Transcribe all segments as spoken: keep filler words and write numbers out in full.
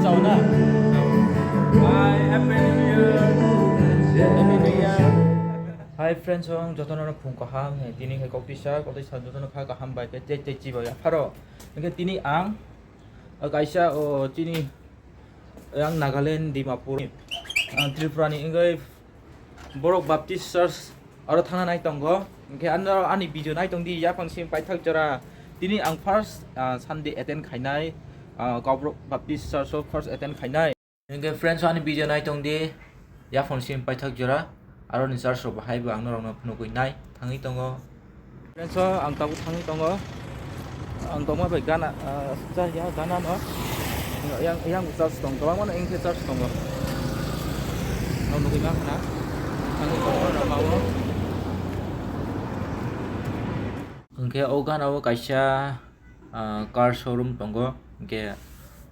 Chao na. Hi, happy new year. Happy new year. Hi friends, ang jotono no phung kaham. Tini hai kok tisa, kok tisa jotono kha kaham bai khe tei tei chibai apharo. Hingke tini ang, uh, kaisa, uh, chini, uh, ang Nagaland, Dimapur, ang Tripura ni wngwi Borok Baptist Church oro thangna nai tongo. Hingke ano ani video nai tong di, yaphang simi paithak jora. Tini ang first, uh, Sunday attend khainai, uh, Kaubru Baptist Church o first attend khainai. Hingke friends, ani video nai tong di, yaphang simi paithak jora, aroni church rok bahai bo ang norok no phunugwi nai thangwi tongo. Friends, ang tabuk thangwi tongo, ang tongma bai gana, ah, cha ya gana no, yang, yang church tong, kwbangma no hingke church tongo, no nugwi mankha na, thangwi tongo, no mawo. Hingke o gana o kaisa, ah, car showroom tongo, hingke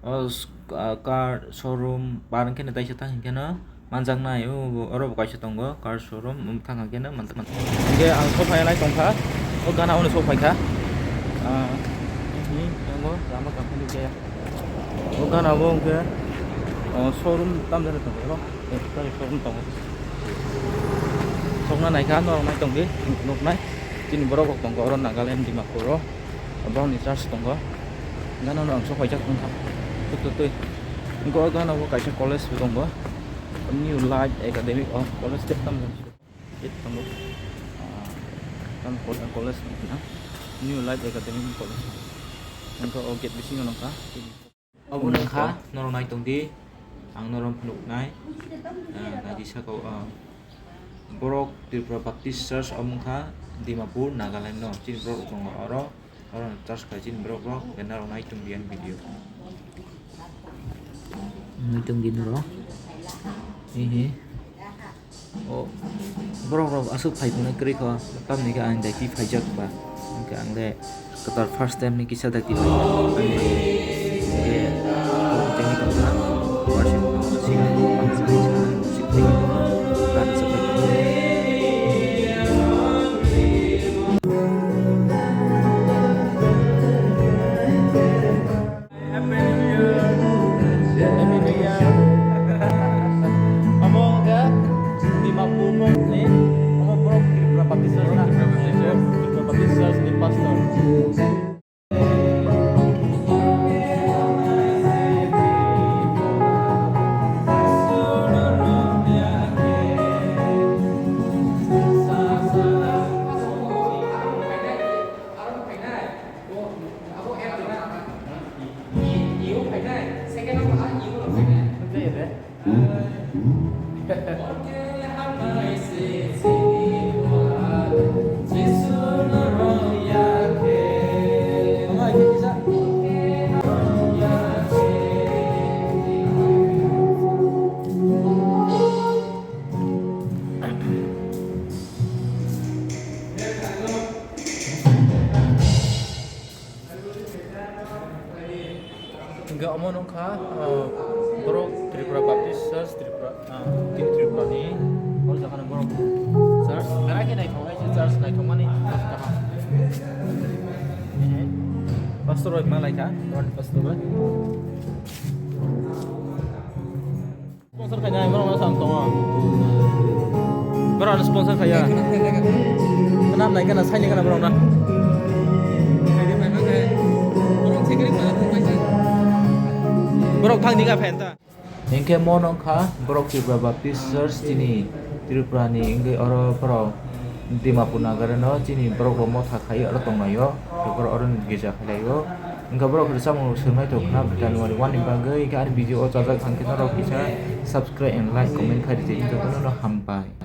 o s-, ah, car showroom par hingke no taisa thang hingke no manjaknai, o, o, oro bo kaisa tongo car showroom, um, thang hingke no manjak-, manjak-, hingke ang sophai nai tongkha, o gana o no sophai kha, ah, hmm, tongo lama tongkha ni kaya, o gana bo hingke, oh, showroom tam jani tongo, oro, eh, showroom tongo, sokna naikha norok nai tongdi, nuknai, chini borok rok tongo oro Nagaland, Dimapur o. Borokni church tongo. Gana no ang sok paijak wngkha. Tuk tuk twi. Wngkha o gana bo kaisa college bo tongo. New Life Academy o college tei tamo. Gate tongo. Ah, tamo college wngkha na. New Life Academy college. Wngkha o gate bisingo nokha. Obo wngkha norok nai tongdi, ang norok phunuknai, ah, naidi saka o, ah, borok Tripura Baptist Church omo wngkha Dimapur, Nagaland no chini borok rok tongo oro, oro church khai chini borok rok, norok nai tongdi ani video. Nai tongdi norok, hehe. O borok rok aswk phai phano kwrwi kho, tamni khe ang daiki phaijak ba, hwnkhe ang le kwtal first time ni kisa daiki phaijak, ani khe tongwi tongkha, worship no siya, worship no siya, worship no siya. Happy New Year. Happy New Year. Omo wngkha Dimapur ni, omo borok Tripura Baptist Church na? Tripura Baptist Church. Tripura Baptist Church ni pastor. Hingke omo nukha, ah, borok Tripura Baptist Church, Tripura, ah, Team Tripura ni, o jaga ni borok church, berai khe naithok nai se church naithok mani kaham. Pastor bai ma lai kha, pastor bai. Sponsor khainai borok no sang tongo. Borok no sponsor khaiya. Khna nai khna sai nai khna borok na. Borok thang ni ga phen ta. Hingke mo nong kha borok Tripura Baptist Church chini Tripura ni hingke oro borok Dimapur Nagaland no chini borok rok motha khai oro tonglaio. Borok oro ni gija khailaio. Hingke borok rwchapmung rok swrwngnaithok khna January one ni bagwi, hingke ani video o chajak thang khe norok kisa subscribe and like comment khai rwdi, jotono no hambai.